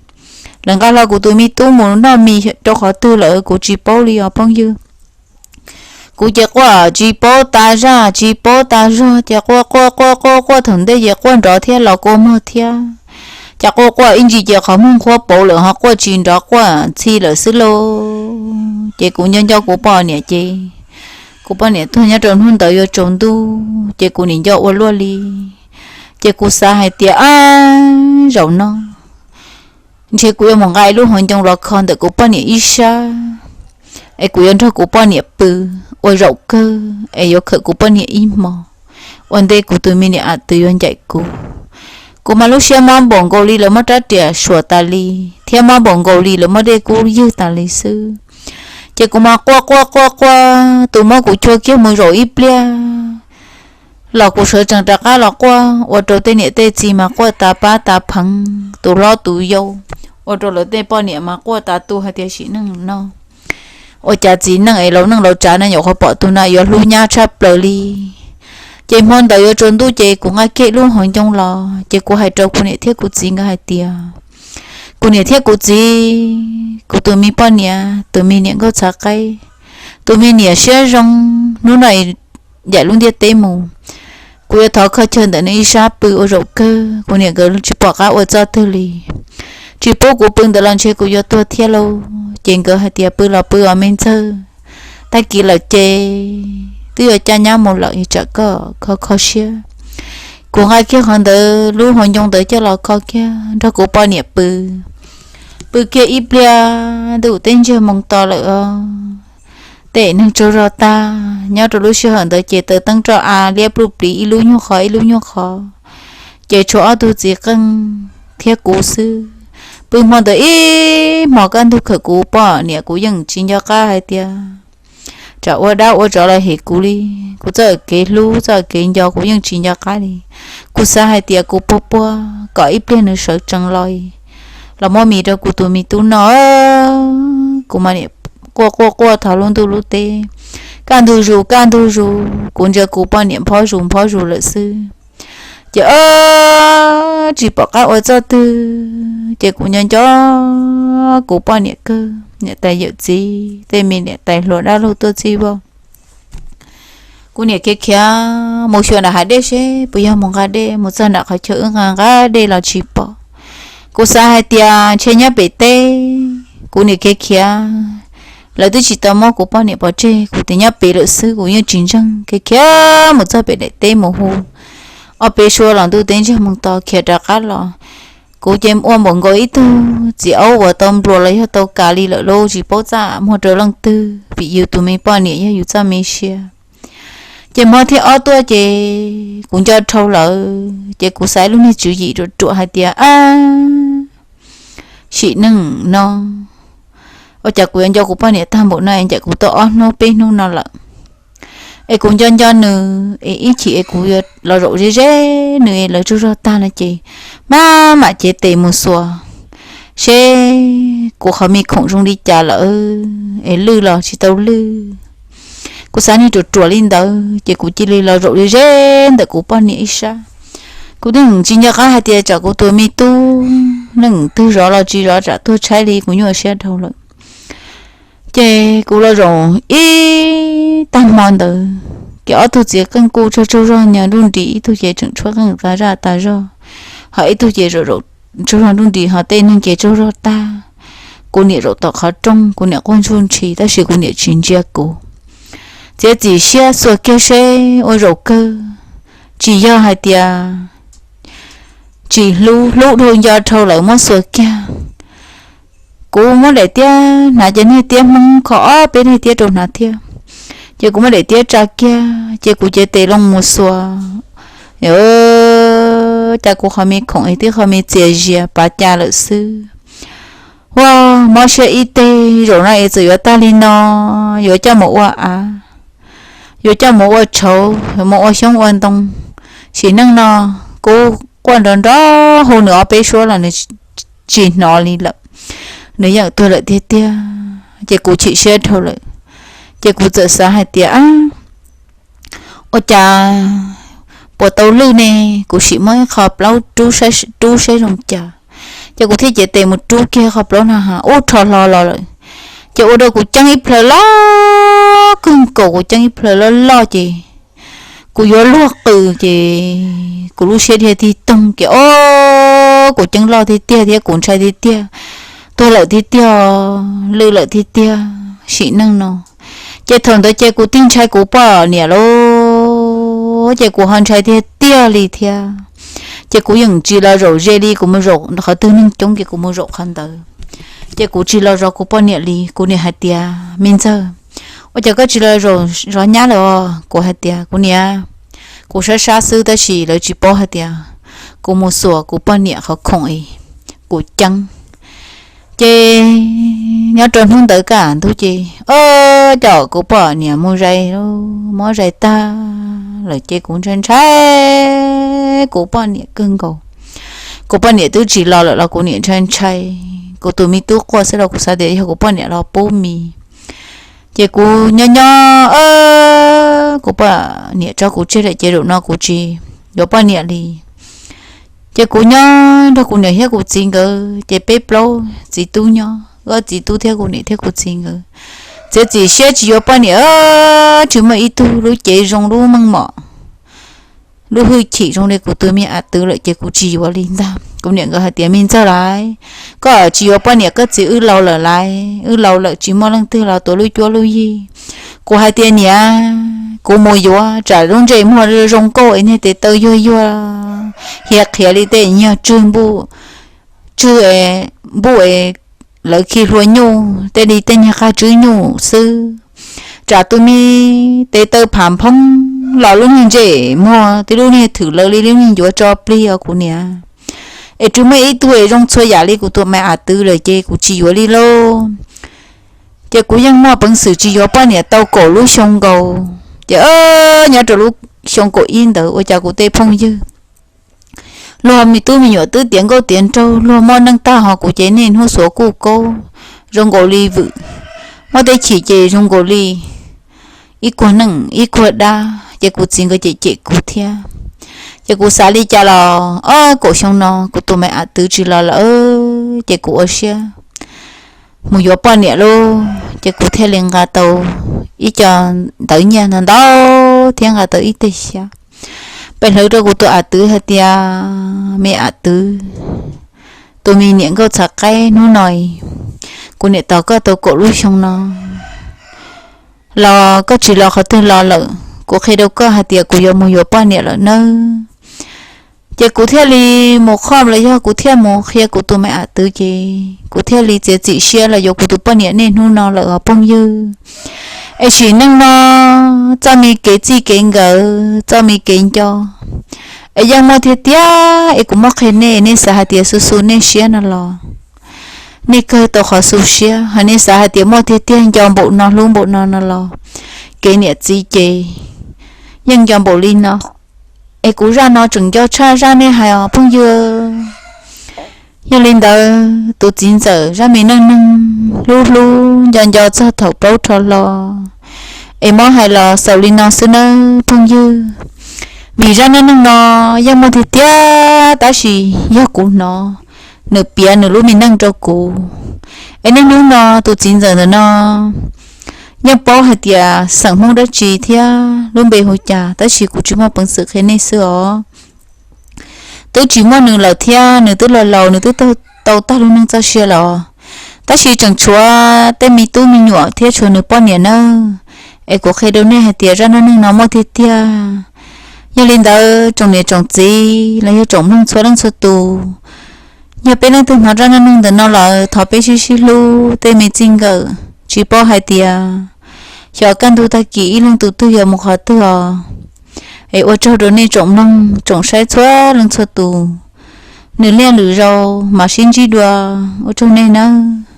Lawv nqa hlo kuv tus me tub mus noj mis rau qhov twg lawm kuv tsis paub li os phooj ywg. Kuv ces quaj tsis paub tas zaj tsis paub tas zog, ces quaj quaj quaj quaj quaj thaum ntej ces quaj nrov thiab los kua muag thiab. Ces quaj quaj ib ntsis ces qhov muag nqhuab pauv lawm ho quaj tsis nrov, quaj ntxhi lawm xwb lauj. Ces kuv nco nco kuv poj niam ces kuv poj niam tuag nyob rau hnub ntawd yuav tsaus ntuj ces kuv nim nco ua luaj li. Ces kuv xav hais tias, Ab, zaum no ntshe kuv yuav mus nqa ib lub hauv ncoo los kho ntawm kuv poj niam ib sab, es kuv yuav nrog kuv poj niam pw ua zaum kawg es yuav khawm kuv poj niam ib hmo, ua ntej kuv tus me niam a twv yuav ncaim kuv. Kuv mas lub siab mob npaum nkaus li lawv muab rab riam suam tas li, thiab mob npaum nkaus li lawv muab dej kub ywg tas li xwb. Ces kuv mas quaj quaj quaj quaj, tus muab kuv chua kiag mus zaum ib pliag los kuv sawv tsees rov qab los quaj, ua rau tej niam tej txiv mas quaj tas pab tas pheev, tus hlob tus yau, ua rau lawv tej poj niam mas quaj tas tu hais tias, Sim neej no ua cas txiv neej es laus neej laus tsav no nyuam qhuav pom tus no yuav hlub nyab tshaj plaws li. Ces hmo ntawd yuav tsaus ntuj ces kuv nqa kiag lub hauv ncoo los ces kuv hais rau kuv niam thiab kuv txiv nkawd hais tias, Kuv niam thiab kuv txiv, kuv tus me poj niam, tus me niam nkauj txhav qaib, tus me niam siab zoo, hnub no ncaim lub ntiaj teb mus, kuv yuav thov kho chaw ntawm nws ib sab pw ua zaum kawg, kuv niam nkawd tsis pom qab ua txoj twg li. Tsis pub kuv pw ntawd los ntshe kuv yuav tuag thiab lauj. Ces nkawd hais tias, Pw los pw os me ntxawg, tag kis lawm ces twb yuav coj nyab mus lawm, tsam koj kho kho siab. Kuv nqa kiag qhov ntawd, lub hauv ncoo ntawd coj los kho kiag nrog kuv poj niam pw. Pw kiag ib pliag ntuj teb ntsiag moo to lawm os, tej neeg tsaug zog tag. Nyob rau lub sij hawm ntawd ces taws teeb roj av liab pluj pliv ib lub nyuag qhov ib lub nyuag qhov, ces tshuav ob tug txiv qeej thiab kuv xwb. Pw hmo ntawd ib hmo kaj ntug khawm kuv poj niam kuv yeej tsis nco qab hais tias tsam ua dab ua tsov los hem kuv li. Kuv txoj kev hlub txoj kev nco kuv yeej tsis nco qab li. Kuv xav hais tias kuv puag puag kom ib pliag nws sawv tsees los, los muab mis rau kuv tus me tub noj. Kuv mas niam quaj quaj quaj thov lub ntuj lub teb, kaj ntug zus kaj ntug zus, kuv ntsia kuv poj niam nphob zus nphob zus lawm xwb. Ces tsis pom qab ua txoj twg, ces kuv nco nco kuv poj niam kawg, niam tais yawm txiv, tej me niam tais hluas dab laug tuaj txij voj. Kuv niam khiav khiav mus xyuas nram hav dej seb puas yog mus nqa dej, mus txog nram qhov chaw wb nqa nqa dej los tsis pom. Kuv xav hais tias ntshe nyob pem teb, kuv niam khiav khiav, lawv twb tsis tau muab kuv poj niam pov tseg, kuv tias nyob pem lawm xwb, kuv yeej tsis ntseeg. Khiav khiav mus txog pem daim teb mus hu ob peb suab los ntuj teb ntsiag moo to khiav rov qab los. Kuv ces ua npaum nkaus ib tug txiv aub uas tau nplua los yog tau kas li lawm lauj, tsis paub txaj muag rau leej twg vim yus tus me poj niam yog yus txoj me sia. Ces hmo thiab ob tuaj ces kuv nco dhau lawm, ces kuv xaiv lub niag tswv yim ruam ruam hais tias, ab, sim neej no ua cas kuv yuav nco kuv poj niam tag npaum no es ncaim kuv tau ob hnub peb hnub no lawm. Es kuv nco nco nws es ib chim es kuv yuav los zaum ze ze nws es lawv tsaug zog tag no ces maj mam cev tes mus xuas seb kuv qhov me khoom zoo li cas lawm es lwj los tsis tau lwj. Kuv xav niag ruam ruam li ntawd ces kuv cia li los zaum ze ze ntawm kuv poj niam ib sab. Kuv twb tsis nco qab hais tias tsam kuv tus me tub neej twg zov los tsis zov tsam tuag tshaib li kuv nyuaj siab dhau lawm. Ces kuv los zaum ib tag hmo ntawd, ces ob tug txiv qeej kuj tsaug tsaug zog nyob nruj nris, ib tug ces tseem tshuab qeej tas zaj tas zog, ho ib tug ces zaum zaum tsaug zog nruj nris, ho tej neeg ces tsaug zog tag. Kuv niam zaum tom qhov rooj, kuv niam quaj ntsuj ntshis tab sis kuv niam tsis ntsia kuv. Txiav txim siab xuas kiag seb ua zaum kawg, tsis yog hais tias tsis hlub, hlub dhau nco dhau lawm muab xuas kiag. Kuv muab daim tiab hnav, ces niag tiab Hmoob kho ob peb niag tiab rau hnav thiab. Ces kuv muab daim tiab tsa kiag, ces kuv cev tes loo mus xuas, cas kuv qhov me khoom es twb qhov me txias zias pav cas lawm xwb. Ua mob siab ib teg, zaum no es txawm yuav tag li no, yuav coj mus ua av, yuav coj mus ua tshauv, yuav mus ua xyoob ua ntoo, sim neej no kuv quaj nrov nrov hu nws ob peb suab los nws tsis hnov li lawm, nws yeej tuag lawm tiag tiag. Ces kuv chim siab dhau lawm, ces kuv txawm xav hais tias, ua cas puas tau lwj ne, kuv sim muab ib qho plaub rub saib zoo cas. Ces kuv thiaj cev tes mus rub kiag qho plaub na has ub rho hlo los lawm. Ces ua rau kuv ceeb ib plhaw loj kawg nkaus, kuv ceeb ib plhaw loj loj ces kuv yuav luag qws ces kuv lub siab dhia tig toog ces o, kuv ceeb loj tiag tiag thiab kuv ntshai tiag tiag, tuag lawm tiag tiag, lwj lawm tiag tiag, sim neej no. Ces thaum ntawd ces kuv tig ntshai kuv poj niam lauj, ces kuv ho ntshai tiag tiag li thiab. Ces kuv yeej tsis los zaum ze li, kuv mus zaum qhov twg neeg coob ces kuv mus zaum qhov ntawd. Ces kuv tsis los zov kuv poj niam li. Kuv niam hais tias, me ntxawg, ua cas koj tsis los zov nyab lawm os? Kuv hais tias, kuv niam, kuv sab sab xwb tab sis lawv tsis paub hais tias kuv mus xuas kuv poj niam qhov khoom es kuv ceeb. Ces nyob rau hnub ntawd kaj ntug ces o, cas kuv poj niam mus zais, muab zais tag lawm ces kuv ntshai ntshai kuv poj niam kawg nkaus. Kuv poj niam twb tsis los lawm los kuv niam ntshai ntshai. Kuv tus me tub quaj xwb los kuv xav tias yog kuv poj niam los pub mis. Ces kuv nyob nyob, kuv poj niam tso kuv tseg lawm ces zaum no kuv tsis yuav poj niam li. Ces kuv nyob nrog kuv niam thiab kuv txiv nkawd, ces peb plaub txiv tub nyob, ob txiv tub thiab kuv niam thiab kuv txiv nkawd. Txiav txim siab tsis yuav poj niam, tsis muaj ib tug lub cev zoo lub meej mom, lub hwj chim zoo li kuv tus me a twv lawm ces kuv tsis yuav li ntag. Kuv niam nkawd hais tias, me ntxawg lauj, koj tsis yuav poj niam koj txiv wb laus lawm lauj, wb laus lawm tsis muaj leej twg los tuav lub cuab lub yig. Kuv hais tias niam, kuv mus yuav tsam lub ntsej muag zoo nkauj es niag tes taw yuag yuag, hiav qhiav li tej nyuag tswg npuj, tswg npuj es lawv khi hlua nyuj tej li tej nyuag qab tswb nyuj xwb, tsam tus me tes taw phav phoob los lub niag ntsej muag tib lub niag thwm lawv li lub niag ncuav tso plig os kuv niam. Es tsis muaj ib tug es zoo txhua yam li kuv tus me a twv lawm ces kuv tsis yuav li lauj. Ces kuv yeej muaj peev xwm tsis yuav poj niam tau kaum lub xyoo nkaus. Ces nyob rau lub xyoo kaum ib ntawd ua cas kuv tej phooj ywg luag me tub me nyuam twb tiav nkauj tiav nraug, luag muaj neej tag, ho kuv ces niaj hnub xuav kuj kaub zoo nkaus li vwm, muab tej chim ces zoo nkaus li ib kuag neej ib kuag dab, ces kuv txiv nkawd cem cem kuv thiab. Ces kuv xav li cas los ob kaum xyoo no kuv tus me a twv tsis los lawm, ces kuv ua siab mus yuav poj niam lauj. Ces kuv thiaj li nqa tau ib co ntawv nyiaj ntau ntau thiab nqa tau ib teg xyab pes hlawv rau kuv tus a twv hais tias, me a twv, tus me niam nkauj txhav qaib, hnub no kuv niam tos koj tau kaum lub xyoo no los koj tsis los qhov twg los lawm, kuv qhia rau koj hais tias kuv yuav mus yuav poj niam lawm nawb. Ces kuv thiaj li mus qhov los yog kuv thiaj mus qhia kuv tus me a twv, ces kuv thiaj li txiav txim siab los yuav kuv tus poj niam niaj hnub no lawm os phooj ywg. Es sim neej no txoj me kev txij kev nkawm, txoj me kev nco, es yeej muaj tiag tiag. Es kuv muab qhia nej, nej xav hais tias xu xu nej siab no los nej kawg tau qhov xu siab, hos nej xav hais tias muaj tiag tiag, nco npaum no hlub npaum no no los kev niam txiv ces yeej nco npaum li no. Es kuv zaj no tseem nco tshaj zaj nej hais os phooj ywg. Yog li ntawd tus txiv ntxawm zaj me neej neeg hlub hlub nco nco txog thaum plaub rho hlo, es muab hais los xaus li no xwb nawb phooj ywg. Vim zaj neej neeg no yeej muaj tiag tiag, tab sis yog kuv hnov, nws piav nws lub me neej rau kuv. Es niaj hnub no tus txiv ntxawm ntawm no yeej paub hais tias xeem Hmoob dab tsi thiab lub npe hu cas, tab sis kuv tsis muaj peev xwm qhia nej xwb os. Twb tsis muaj nws lawm thiab, nws twb laus laus, nws twb tau tag lub neej txoj sia los, tab sis tseem tshuav tej me tub me nyuam thiab tshuav nws poj niam nawb. Es kuv qhia rau nej hais tias zaj neej neeg no muaj tiag tiag. Yog li ntawd tsoom niam tsoom txiv los yog tsoom mloog txhua leej txhua tus, yog peb leej twg hnov zaj neej neeg ntawm no lawm thov peb sib sib hlub tej me txij nkawm, tsis paub hais tias xyov kaj ntug tag kis ib leeg tus twg yuav mus qhov twg os. Es ua tsaug rau nej tsoom mloog tsoom saib txhua leej txhua tus, nws liaj lwm zaus mam sib ntsib dua, ua tsaug nej nawb.